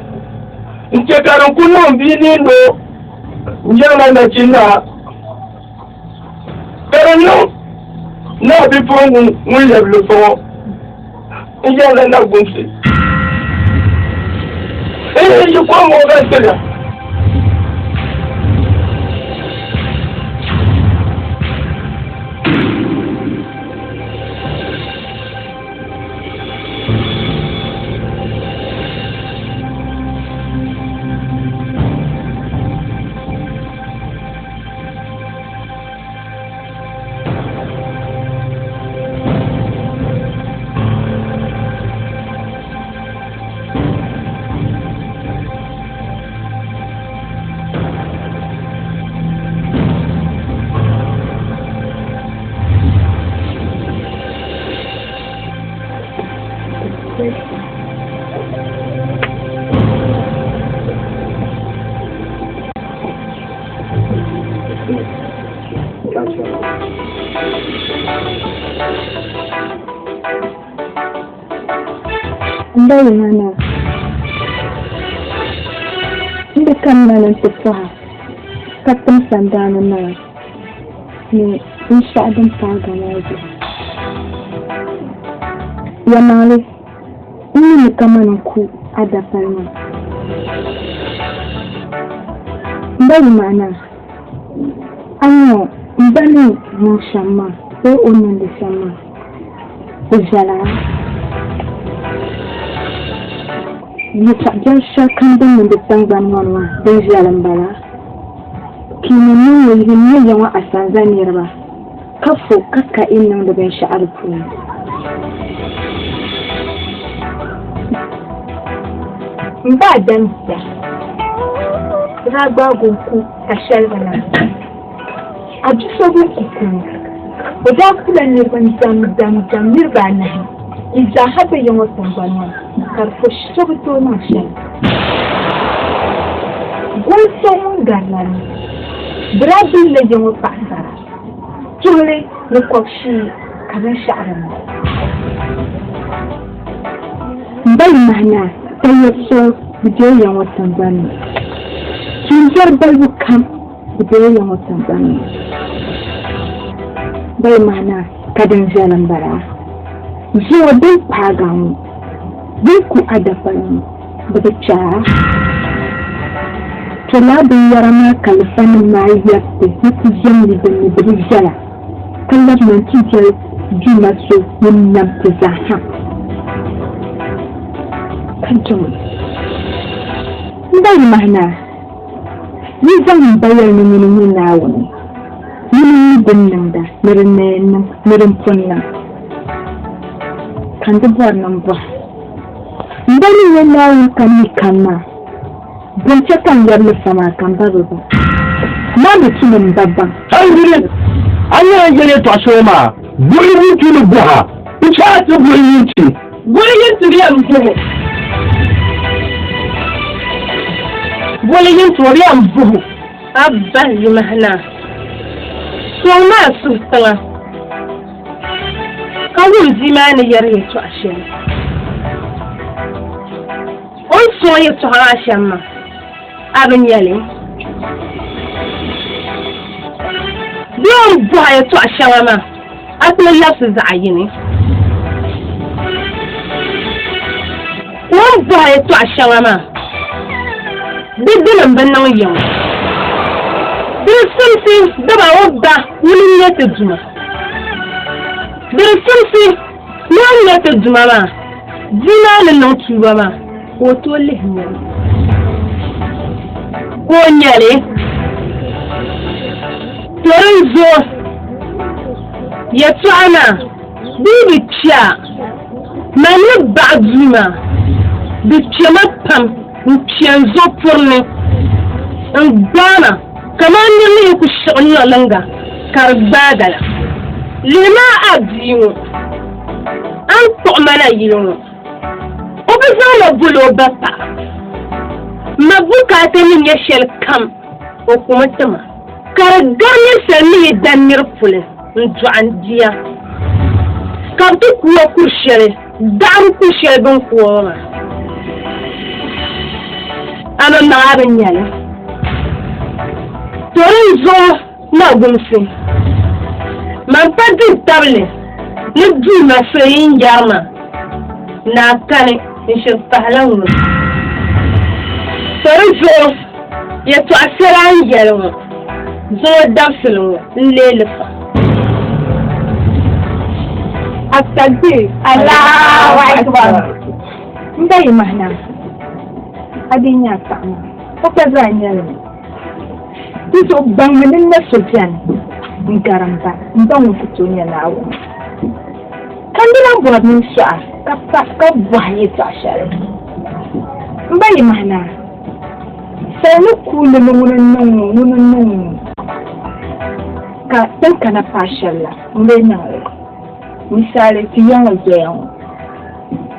n-chɛ ka din ku niŋ bia niŋ o n-yɛrila nachin naa ka di niŋ naa bipuɣiŋgu ŋun lɛbi lufa ŋɔ n-yɛrila nagumsi. N yi yi kom ŋɔ ka tiri ya. M ba Yimana, m bi kanna ni nti pɔha ka tim sandaani maa ni binshɛɣu din paagi a maa zuɣu. Yɛlimaŋli, n mi ni kaman n ku a dapali maa. M ba Yimana, a nya m ba ni niŋ shɛm maa bee o ni niŋdi shɛm maa, di viɛla a. Yɛtɔɣ biɛri shɛlikam din niŋdi tiŋgbani ŋɔ ni maa, din viɛli m-bala. Piimi niŋ ŋɔ yihi nyɛ ya ŋɔ asanza niriba, ka fo ka ka yi niŋdi binshɛɣu di puuni. M ba Adam bia, bɛ daa gbaag o n-ku ka shɛli bi niŋ. A bi so bɛ ku ku o. O daa kula niriba n-dam dam niriba anahi n-zaaha be ya ŋɔ tiŋgbani ŋɔ ni, ka di fo so bi tooi niŋ shɛli. Gol so ŋun garila ni, bɛ daa bilila ya ŋɔ paɣisara tuhili ni kɔbishii ka binshɛɣu bi niŋ. M ba Yimahana tayiri so bi deei ya ŋɔ tiŋgbani ni. Tuumbiɛri balibu kam bi deei ya ŋɔ tiŋgbani ni. M ba Yimahana ka din viɛli m-bala. Zuŋɔ din paagi a ŋɔ, bɛ ni ku a dapala ŋɔ, bɛ bi kpe a. To lala binyɛra maa ka lifanima maa yɛriti ni ti zaŋ li din ni di bi viɛla, ka labina nti doli Duuma so ŋun nam ti zaa ha, ka jɛm o. M ba Yimahana, yi zaŋ m ba yɛli ni ŋuni n-nyɛ Naawuni, ŋuni n-mi din niŋda ni di na yɛn niŋ ni din pun niŋ, ka n di bɔri ni m bɔhi m ba ni nyɛ Naawuni ka mi kam maa, din chɛ ka n yɛri lifa maa ka m ba bi baŋ. Maa mi tu ni m ba baŋ. A yuli, a nyɛla yɛli yɛtɔɣ shɛŋa maa, buɣili yinti ni bɔha, n-chɛ a ti buɣili yinti. Buɣili yinti bɛ yɛn buhi. Buɣili yinti o bɛ yɛn buhi. A bahi yimahina, sɔŋmi a suhu tiŋa, ka wum bia maa ni yɛri yɛtɔɣ shɛli. O ni sɔŋ yɛtɔɣa maa shɛm maa, a bi nya li? Bee o ni bɔhi a yɛtɔɣ shɛŋa maa, a ti li labisi zaɣ yini? bɔhi yɛtɔɣ shɛŋa maa, di dini m-bi niŋ ya ŋɔ. Di di simsi daba o ba ŋuni n-nyɛ ti Duuma. Di di simsi ni o ni nyɛ ti Duuma maa, bia maa ni niŋ tuuba maa ka o tooi lihi nya li. Ka o nya li, to dinzuɣu yɛtɔɣa maa di yi bi kpe a, man ni baɣi duu maa, di kpɛma pam n-kpe n zuɣu puri ni n-gbaai ma kaman nir ni yi ku shiɣi niɣiliŋga ka di gbaag a la. Lihimi a bia ŋɔ, a ni kpuɣi ma na yili ŋɔ, o bi zaŋ ma bol o ba paɣa. M ma bukaata ni nyɛ shɛlikam, o kumi ti ma. Ka di gari ninsal ni yi da nir puli n-dɔɣi n bia, ka bɛ ti ku o kur shɛli daɣiri kur shɛli bɛ ni ku o ŋɔ maa. Amaŋmaŋ a bi nya li. To dinzuɣu na gumsi, man pa dihitabili ni Duuma so yi n-yɛri ma ni a kani n-shiri pahila ŋuna. To di zuɣu yɛtɔɣ shɛli a ni yɛli ŋɔ zuŋɔ dabisili ŋɔ n-leei li fa. At-Takbir! Allahu Akbar! M ba yi mahina, a dii nya a paɣa maa, o gba zaa nya li mi. Di zuɣu baŋmi ni n na so beni n-gari m ba, m ba ŋun ku tooi nya Naawuni. Ka n di lan bɔri ni n sɔɣ a ka pa ka bɔhi yɛtɔɣ shɛli. M ba yi mahina, sal ni kuui li ni ŋuni n-niŋ ŋɔ, ŋuni n-niŋ ŋɔ, ka din kana paai shɛli la, m lee niŋ li. Misali, ti ya ŋɔ zoya ŋɔ,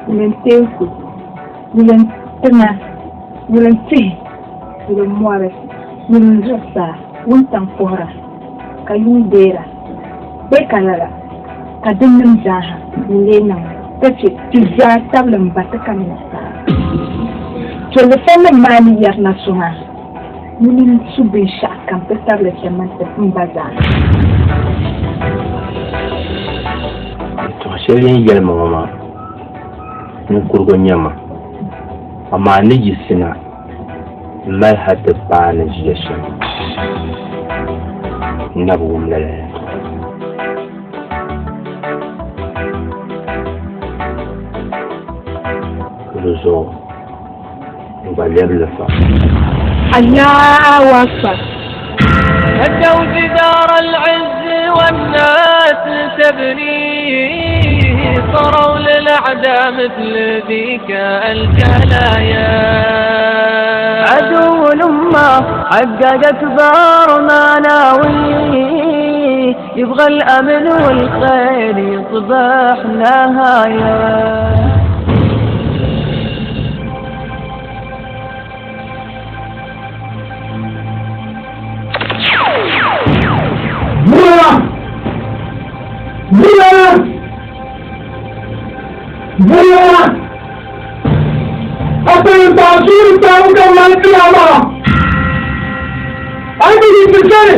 yuli n-teeku, yuli n-tiŋa, yuli n-tihi, yuli mɔri, yuli n-zuɣusaa, wuntaŋ puhira, ka yuŋ deera, bee ka lala, ka dinnim zaaha ni lee niŋ ka chɛ ti zaa tabili m-ba ti kamina saa. To lifanim maa ni yɛrina so maa, ŋuni n-su binshɛɣukam ti tabili ti mini ti m ba zaa. Yɛtɔɣ shɛli din yɛli ma ŋɔ maa, ninkurigu n-nyɛ ma, amaa n ni yiɣisina m-mali hal ti paai ni ʒiya shɛm, n na bi wum lala yɛtɔɣa. Di zuɣu n gba lɛbi li fa. Allahu Akbar. هدوا جدار العز والناس تبني صاروا للأعداء مثل ذيك الجلايا عدو الأمة حقق أكبر ما ناوي يبغى الأمن والخير يصبح نهاية Bula! Bula! Bula! Akwai tasiri ta muka lafiya ba. An bi yi tsere.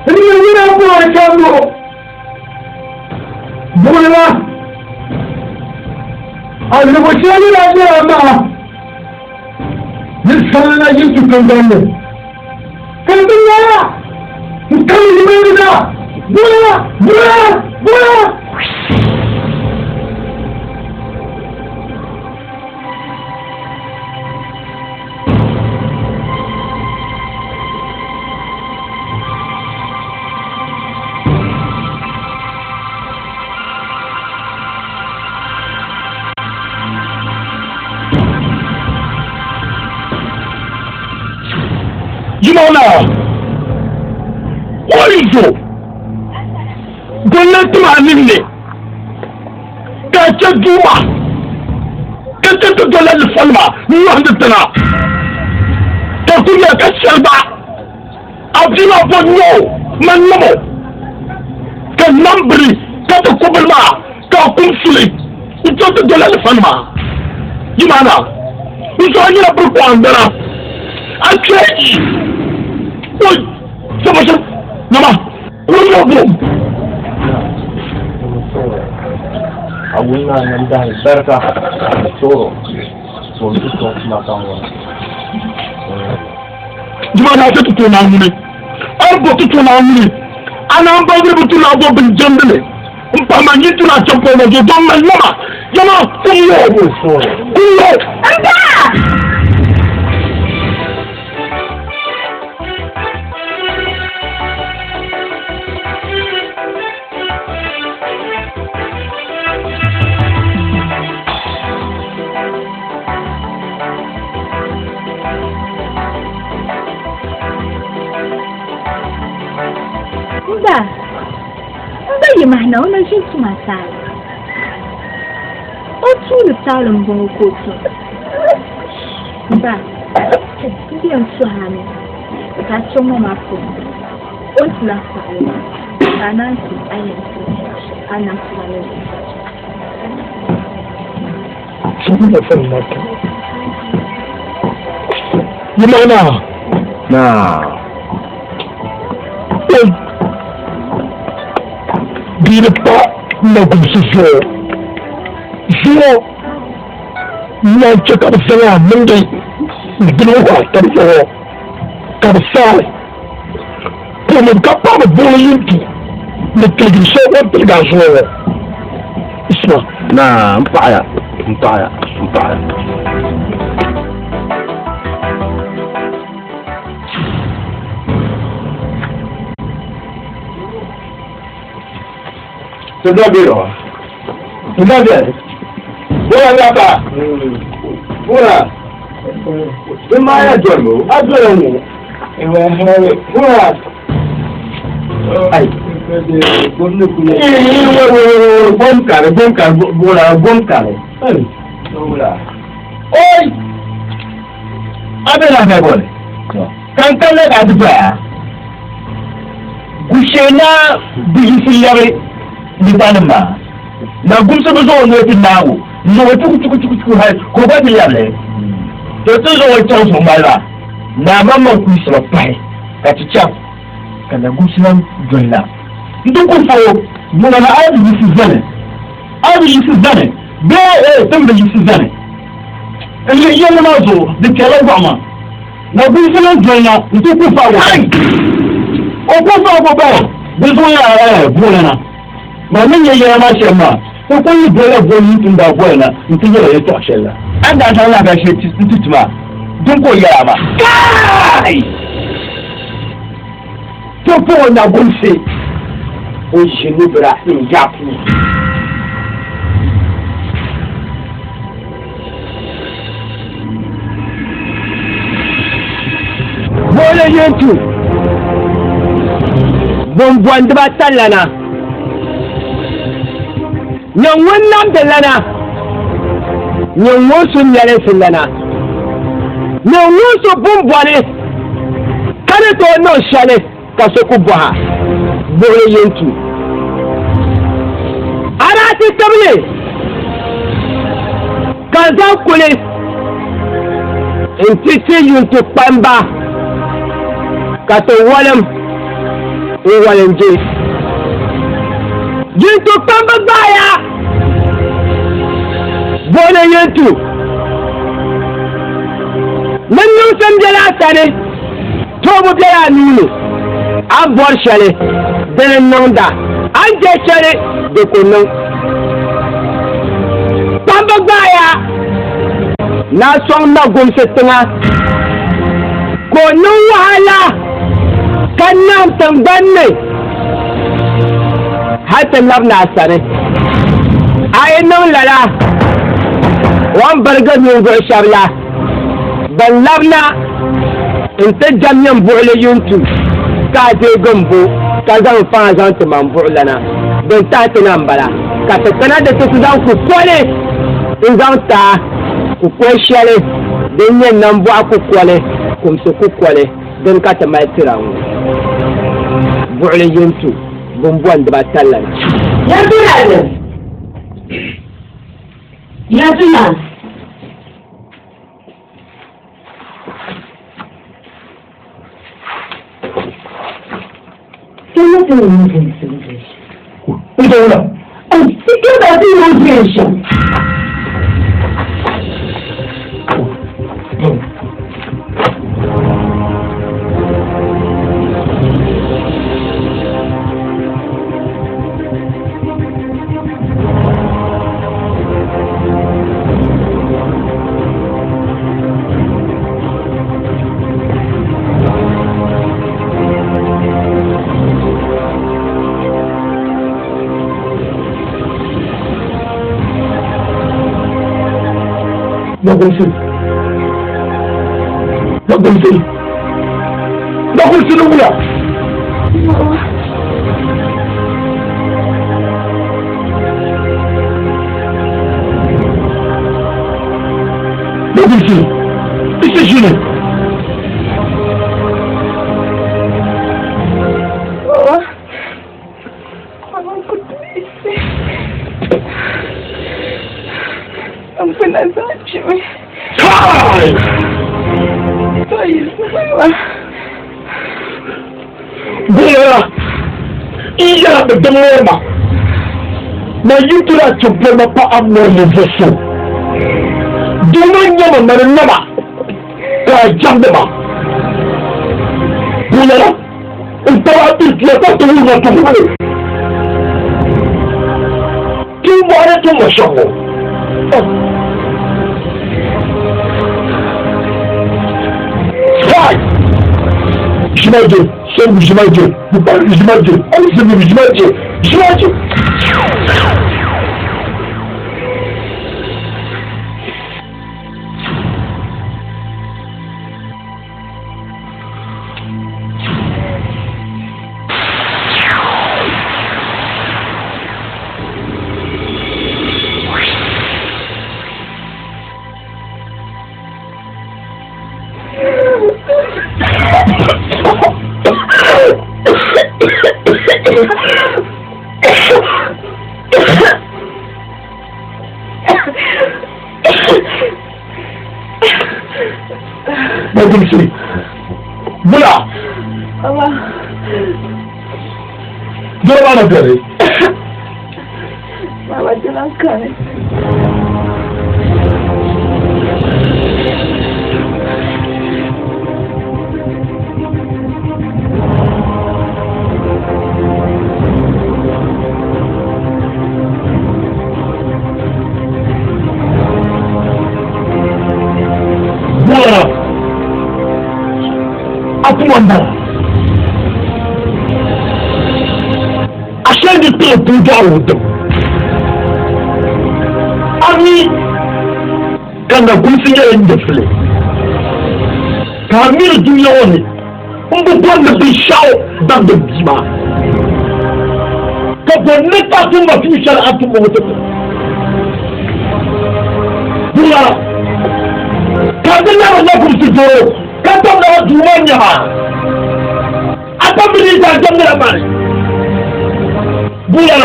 Ni ne na ko kallo. Bula! Albushi ni lafiya ma. Ni sana yin tukan ganne. Kan ya! Kan yi da. Bula! Bula! Bula! Jimana oyizo gwamnati maa ninni ka chɛ duuma ka chɛ ti dola lifanima n-yɔhindi tiŋa ka ku nya ka shɛli ba a bia maa bo nya o man niŋ o ka nam biri ka ti ku bini maa ka a kum suli n-chɛ ti dola lifanima Jimana n zuɣu nyɛla biri kɔhindana a kpɛji o sabasha nama o yo bom. Agunna nam dahi barka. Juma na ti tutu Naawuni. A ni bo tutu Naawuni, a naan baŋdi bi tu na bo bin jɛmdi li m-pahi ma nyin tu na champɔŋ ŋɔ zuɣu dɔn mali nama yɛma kum yo kum yo. M ba, m ba Yimahina o na ʒini tuma taali. O tuuli taali m-bɔŋɔ ka o tum. M ba, m be n suhi a mi ka a chaŋ ŋɔ maa puuni o ni ti lahi paɣi li ka a naan ti a yɛn ti a nam tuma ni zuɣusaa. Yimahina. Naa. Oi. Di ni pa na gumsi zuɣu. Zuɣu n-lan chɛ ka bɛ zaŋ a niŋdi n dini wuhi a tab zuɣu ka bɛ saai puuni ka paɣi buɣili yintu ni tiligiri shɛli o ni tiligi a zuɣu ŋɔ. Isma. Naa, m paɣiya, m paɣiya, m paɣiya. Gushena bihisi lɛbi nipanim maa na gumsi bi zaŋ o noli ti naag o n-zaŋ o chuku chuku chuku chuku hal ka o gba ti lɛbi li. To ti zaŋ o chaŋ zuɣumaliba naa maŋmaŋ kuyisiba pahi ka ti chaŋ ka na gumsi lan doli na nti ku fa o. Ŋuna na a yi bi yiɣisi zani, a yi bi yiɣisi zani bee ee ti ni bi yiɣisi zani n-lihi yɛlli maa zuɣu di kpɛrila gɔɣu maa. Na gumsi lan doli na nti ku fa o. O ku fa o bahi di zuɣu yaa ɛɛ buɣili na. Ma ni nya yɛla maa shɛm maa, ti kul ni dolila goli yi tum daa boli na nti yɛl a yɛtɔɣ shɛl la. A ni daa zaŋ lahabali shɛli nti ti ma, din ka o yɛl a maa. Kai! Ti puɣi na gumsi o ʒi nubira n-yaɣi puu. Buɣili yintu bumbɔndiba talana nyɛ ŋun namdi lana nyɛ ŋun su nɛlinsi lana nyɛ ŋun su bumbɔni ka ni tooi niŋ shɛli ka so ku bɔha buɣili yintu. A daa ti tibili ka zaŋ kuli nti ti yuntu kpamba ka ti walim n-walim je. Yuntu kpamba gbaaya buɣili yintu ni niŋsim bela a sani. Toobu bela a nuu ni, a ni bɔri shɛli, dini n-niŋda, a ni je shɛli, di ku niŋ. Kpamba gbaaya ni a sɔŋ Nagumsi tiŋa ka o niŋ wahala ka nahim tiŋgbani ni hal ti labina a sani. A yi niŋ lala, o ni birigi ninvuɣ shɛb la. Ban labina nti jɛm nyin buɣili yintu, ka a deegi m bo, ka zaŋ n faŋa zaŋ ti ma m buɣilana. Din tahi ti na m-bala, ka ti kana di ti ti zaŋ kukoli n-zaŋ ti a, kukol shɛli din nyɛ nambɔɣu kukoli, kumsi kukoli din ka ti mali tira ŋɔ. Buɣili yintu bumbɔndiba talana. Yɛtuna! Kpɛma ti ni yi viɛli shɛm. Kpɛma ti ni yi viɛli shɛm. Nagumsi. Nagumsi. Nagumsi ni wula. Nagumsi. Isi ʒini. Bɔra n yɛra bi dim ŋɔ ma na yi tira ti bɔma pa a mɔri ninvuɣ so doo maa nyama mani nama ka a jamdi ma bɔra n taba a tuya ka ti wuhi ma tum tumbɔɣu ni tumma shɛm ŋɔ. Kai! Jimaje, sɛngu jimaje, bukpari jimaje, alizini jimaje, jimaje. Nagumsi, bula. Dɔrɔba na gari. Baba dilan kani. Bula. A kuma n bala. Ashe di pili puu dɔɣi o dim. A mi ka nakumsi nyɛla nyɛfili ka a miri dunia ŋɔ ni m bi bɔri ni binshɛɣu baŋdi m bia maa ka bɔ ni ka tum ma tuun shɛli a tum ŋɔ ti ti buɣa ka di lari nakumsi doro ka tam na duu maa nyɛma a pa mi ni daa jɛmdila mani buɣa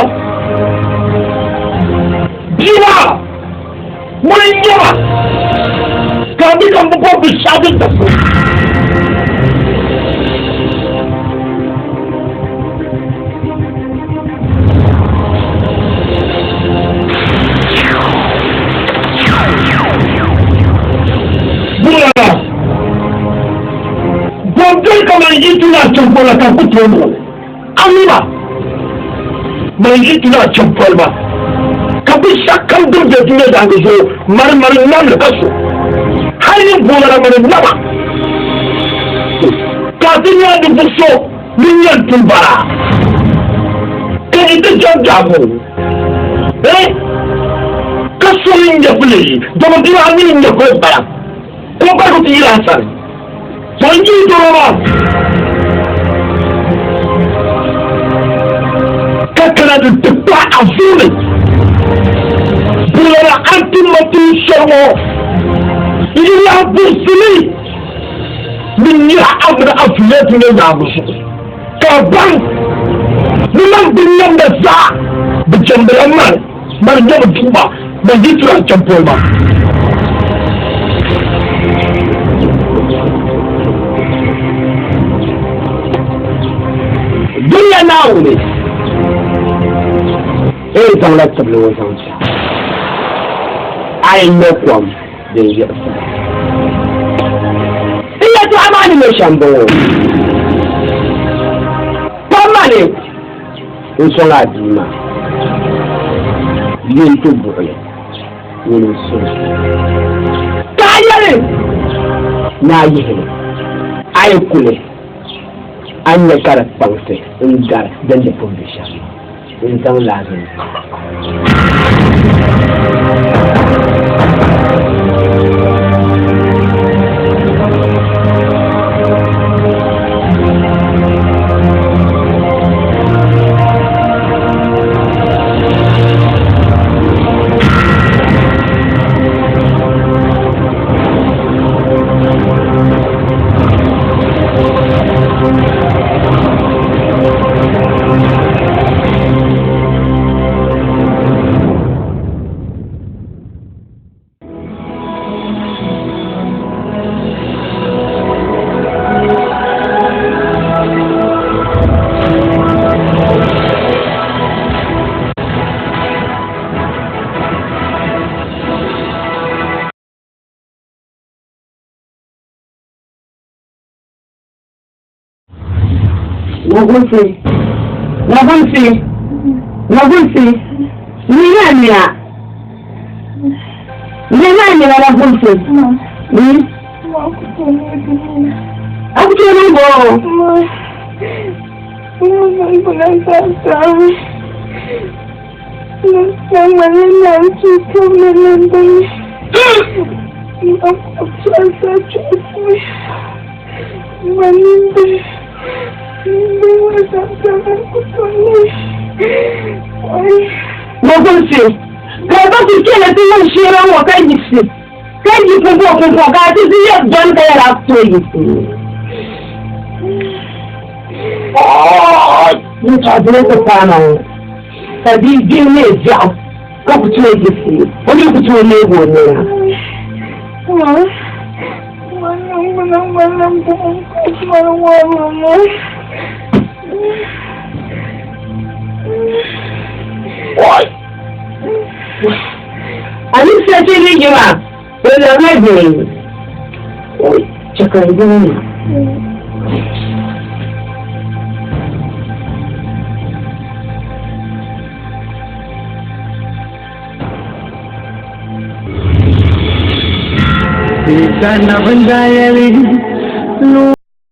bia maa ŋuni n nyɛma ka a mi ka m bi bɔri binshɛɣu din dabisi buɣa Bɔbdoli kaman yi tula champol la ka n ku tooi niŋ li. A mi ba, man yi tula champol ma, ka binshɛɣukam din be dunia daangi zuɣu mani mani n-nam li ka so. Hal yi boonila mani n-nama, ka a ti nya ninvuɣ so ŋun yɛn tum bara, ka yi ti jɛm jaabu, eh, ka so yi nyɛvili, dama bia maa mi nyɛvili m-bala. Ka o barigu ti yiri a sani. Ka n yi doro maa ka kana di ti kpa a zuɣu ni, buɣilana a ni ti ma tuun shɛli ŋɔ, yi lahi buɣisi li ni nyɛla a mini a zuliya dunia nyaangi zuɣu, ka a baŋ ni man binnamda zaa bi jɛmdila mani. Mani nyɛ bɛ duuma, man yi tira n champoli maa. Dunia Naawuni ee zaŋla tibili ŋɔ zaŋ ti a yi nya kom din yiɣisira. N yɛtɔɣa maa ni nyɛ shɛm m-bɔŋɔ, Pa mani N sɔŋ a bia maa yi n-ti buɣili ŋuni n-suli. Ka a yɛli ni a yihi li, a yi kuli, a ni nya ka di kpaŋsi n-gari din di pun be shɛm maa. N-zaŋ laazim pa. Nagunsi, Nagunsi, Nagunsi, ni na nina, ni na nina Nagunsi. Akuto ni bo. Nagunsi, ka ba ti kele ti ŋun sheera ŋɔ ka yiɣisi, ka yi pumpɔŋ pumpɔŋ ka a ti zi yɛli dɔni ka yɛli a ku tooi yiɣisi. N tɔɣisimi ti paana ŋɔ ka bia gbiri neei viɛɣu ka ku tooi yiɣisi, o mi ku tooi neegi o nina. A ni sachi ni yi maa, o labila bee? Oi, chɛ ka n dini na. Ti ka na bin daa yɛli.